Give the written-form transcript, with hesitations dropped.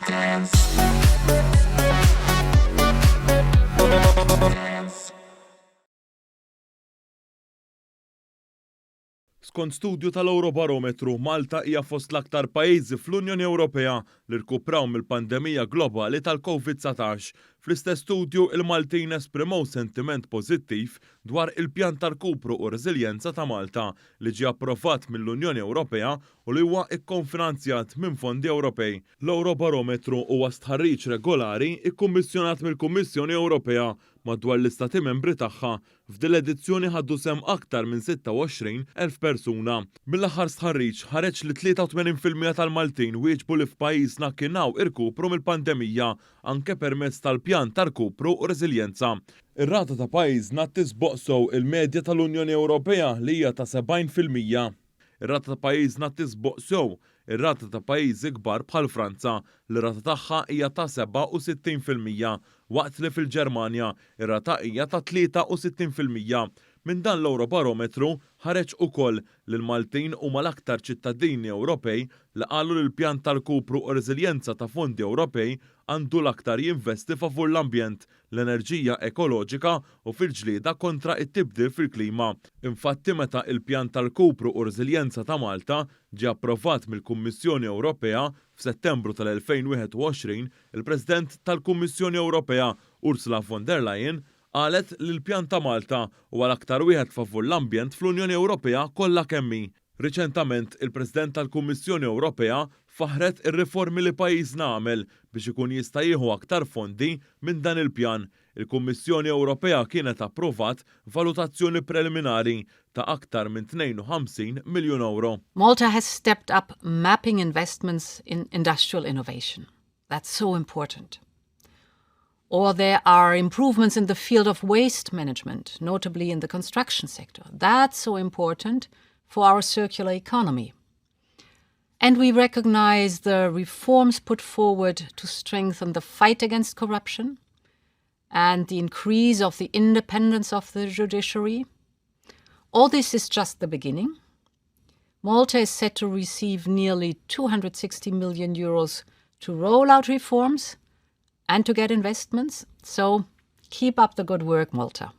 Dance. Dance. Skont studju tal-Ewrobarometru, Malta hija fost l-aktar pajjiżi fl-Unjoni Ewropea li rkupraw mill-pandemija globali tal-Covid 19. Fl-istess studju, il-Maltin esprimew sentiment pożittiv dwar il-Pjan ta' Rkupru u Reżiljenza ta' Malta li ġie approvat mill-Unjoni Ewropea u li huwa kkonfinanzjat minn fondi Ewropej. L-Ewrobarometru huwa stħarriġ regolari kkummissjonat mill-Kummissjoni Ewropea madwar l-Istati Membri tagħha. F'din l-edizzjoni ħadu sehem aktar minn 26,000 persuna. Mill-aħħar stħarriġ ħareġ li 83 fil-mija tal-Maltin wieġbu li f'pajjiżna kien hawn irkupru mill-pandemija anke permezz tal-Pjan ta' Rkupru u Reżiljenza. Ir-rata ta' pajjiżna tisboq sew il-medja tal-Unjoni Ewropea li hija ta' 70%. Ir-rata ta' pajjiżna tisboq sew ir-rata ta' pajjiżi kbar bħal Franza li r-rata tagħha hija ta' 67%, waqt li fil-Ġermanja ir-rata hija ta' 63%. Minn dan l-Ewrobarometru ħareġ ukoll li l-Maltin huma l-aktar ċittadini Ewropej li qalu li l-Pjan ta' Rkupru u Reżiljenza ta' fondi Ewropej għandu l-aktar jinvesti favur l-ambjent, l-enerġija ekoloġika u fil-ġlieda kontra t-tibdil fil-klima. Infatti meta il-Pjan ta' Rkupru u Reżiljenza ta' Malta ġie approvat mill-Kummissjoni Ewropea f'Settembru tal-2021, il-President tal-Kummissjoni Ewropea, Ursula von der Leyen, qalet li l-pjan ta' Malta huwa l-aktar wieħed favur l-ambjent fl-Unjoni Ewropea kollha kemm hi. Riċentament, il-President tal-Kummissjoni Ewropea faħħret ir-riformi li pajjiżna għamel biex ikun jista' jieħu aktar fondi minn dan il-pjan. Il-Kummissjoni Ewropea kienet approvat valutazzjoni preliminari ta' aktar minn 52 miljun ewro. Malta has stepped up mapping investments in industrial innovation. That's so important. Or there are improvements in the field of waste management, notably in the construction sector. That's so important for our circular economy. And we recognize the reforms put forward to strengthen the fight against corruption and the increase of the independence of the judiciary. All this is just the beginning. Malta is set to receive nearly 260 million euros to roll out reforms and to get investments. So keep up the good work, Malta.